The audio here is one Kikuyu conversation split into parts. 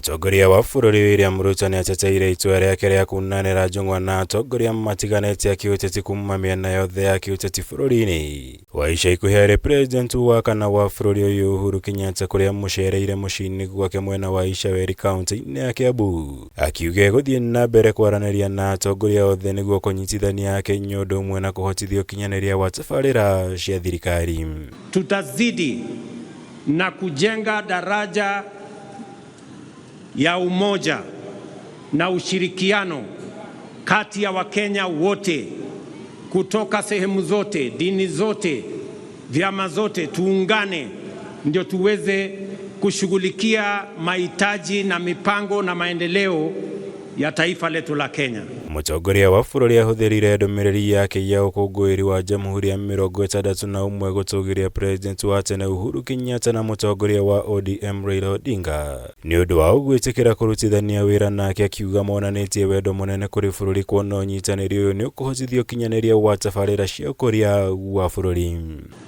Mũtongoria wa bũrũri William Ruto nĩateteire itua rĩake rĩa kunanĩra njũng'wa na atongoria matiganĩte a kĩũteti kuma mĩena yothe ya kĩũteti bũrũri-inĩ. Wa ica ikuhĩ arĩ president wa kana wa bũrũri ũyũ Uhuru Kenyatta kũrĩa mũcereire mũciĩ-inĩ gwake mwena wa Icaweri kaunti-inĩ ya Kiambu, akiuga egũthiĩ na mbere kwaranĩria na atongoria othe nĩguo kũnyitithania Akenya ũndũ ũmwe na kũhotithia ũkinyanĩria wa tabarĩra cia thirikari. Tutazidi na kujenga daraja ya umoja na ushirikiano kati ya Wakenya wote kutoka sehemu zote, dini zote, vyama zote, tuungane ndio tuweze kushughulikia mahitaji na mipango na maendeleo ya taifa letu la Kenya. Mũtongoria wa bũrũri ahũthĩrire ndũmĩrĩri yake ya ũkũngũĩri wa Jamhuri ya 61 gũtũgĩria president wa tene Uhuru Kenyatta na mũtongoria wa ODM Raila Odinga nĩ ũndũ wa gwĩtĩkĩra kũrutithania wĩra nake, akiuga monanĩtie wendo mũnene kũrĩ bũrũri, kuona ũnyitanĩri ũyũ nĩ ũkũhotithia ũkinyanĩria wa tabarĩra cia ũkũria wa bũrũri.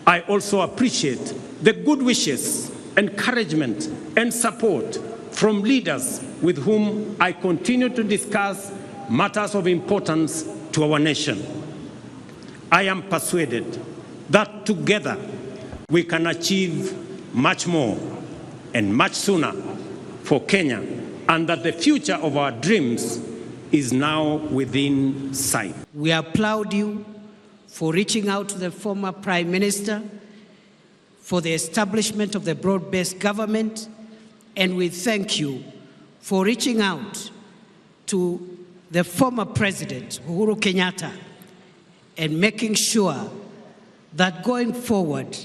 I also appreciate the good wishes, encouragement and support from leaders with whom I continue to discuss matters of importance to our nation. I am persuaded that together we can achieve much more and much sooner for Kenya, and that the future of our dreams is now within sight. We applaud you for reaching out to the former Prime Minister for the establishment of the broad-based government, and we thank you for reaching out to the former President, Uhuru Kenyatta, and making sure that going forward,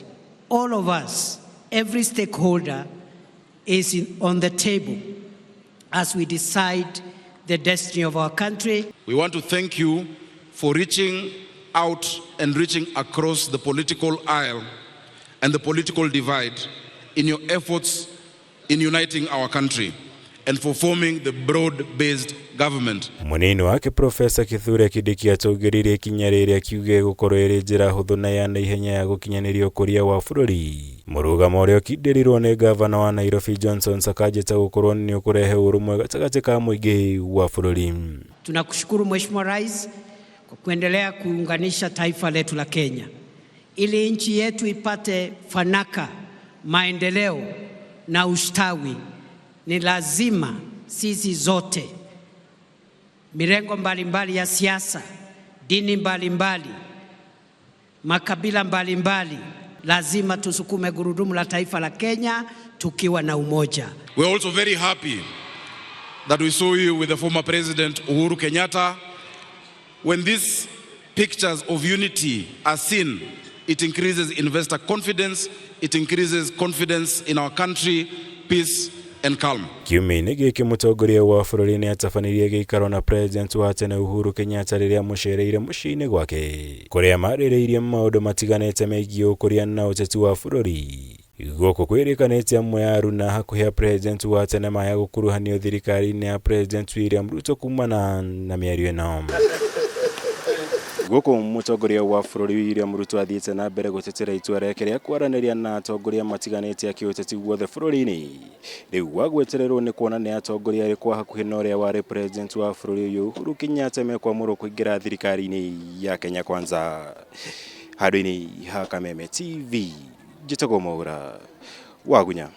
all of us, every stakeholder, is on the table as we decide the destiny of our country. We want to thank you for reaching out and reaching across the political aisle and the political divide in your efforts in uniting our country and for forming the broad-based government. Mũnini wake Profesa Kithure Kindiki atũgĩririe ikinya rĩrĩ, akiuga ĩgũkorwo ĩrĩ njĩra hũthũ na ya naihenya ya gũkinyanĩria ũkũria wa bũrũri, mũrũgamo ũrĩa ũkindĩrirwo nĩ ngavana wa Nairobi Johnson Sakaja ta gũkorwo nĩ ũkũrehe ũrũmwe gatagatĩ ka mũingĩ wa bũrũri. Tunakushukuru, Mheshimiwa Rais, kwa kuendelea kuunganisha taifa letu la Kenya ili nchi yetu ipate fanaka, maendeleo na ustawi. Ni lazima sisi zote, mirengo mbalimbali ya siasa, dini mbalimbali, makabila mbalimbali, lazima tusukume gurudumu la taifa la Kenya tukiwa na umoja. We are also very happy that we saw you with the former President Uhuru Kenyatta. When these pictures of unity are seen, it increases investor confidence, it increases confidence in our country, peace and calm. Kiumia-inĩ gĩkĩ, mũtongoria wa bũrũri nĩ atabanirie gĩikaro na president wa tene Uhuru Kenyatta rĩrĩa mũcereire mũciĩ-inĩ gwake, kũrĩa marĩrĩirie maũndũ matiganĩte megiĩ ũkũria na ũteti wa bũrũri. Gũkũ kwĩrĩkanĩte amwe a aruna hakuhĩ a president wa tene maya gũkuruhanio thirikari-inĩ ya President William Ruto kumana na mĩario ĩno. Gũkũ mũtongoria wa bũrũri William Ruto athiĩte na mbere gũtetera itua rĩake rĩa kwaranĩria na atongoria matiganĩte a kĩũteti guothe bũrũri-inĩ. Rĩu gwagwetererwo nĩ kuona nĩ atongoria arĩkũ a hakuhĩ na ũrĩa warĩ president wa bũrũri ũyũ Uhuru Kenyatta mekwamũrwo kũingĩra thirikari-inĩ ya Kenya Kwanza. Handũ-inĩ ha Kameme TV, njĩtagwo Mwaura Wagunya.